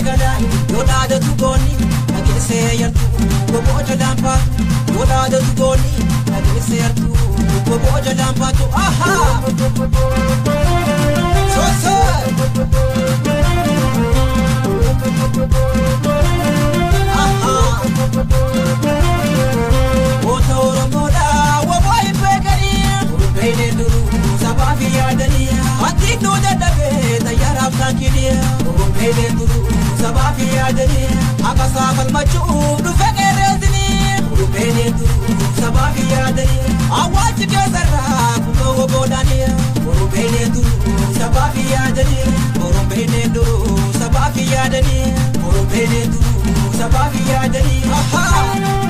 Galaan yoo dhaadatu goonni dhageessee yartuu goboo jalaan baatu yoo dhaadatu goonni dhageessee yartuu goboo jalaan baatu ahaa. Soosoo. Goota Oromoodhaa waboo hin beekanii Oromeelee duruu sabaaf hin yaadanii Hantiituu dadhabee xayyaaraaf taankilii Oromeelee duruu sabaaf hin yaadanii Akka saafalmachuuf dhufe qeerreessinii Oromeelee duruu sabaaf hin yaadanii Awwaalchi keessarraa kunoo woboodhaanii Oromeelee duruu sabaaf hin yaadanii Oromeelee duruu sabaaf hin yaadanii Oromeelee duruu sabaaf hin yaadanii.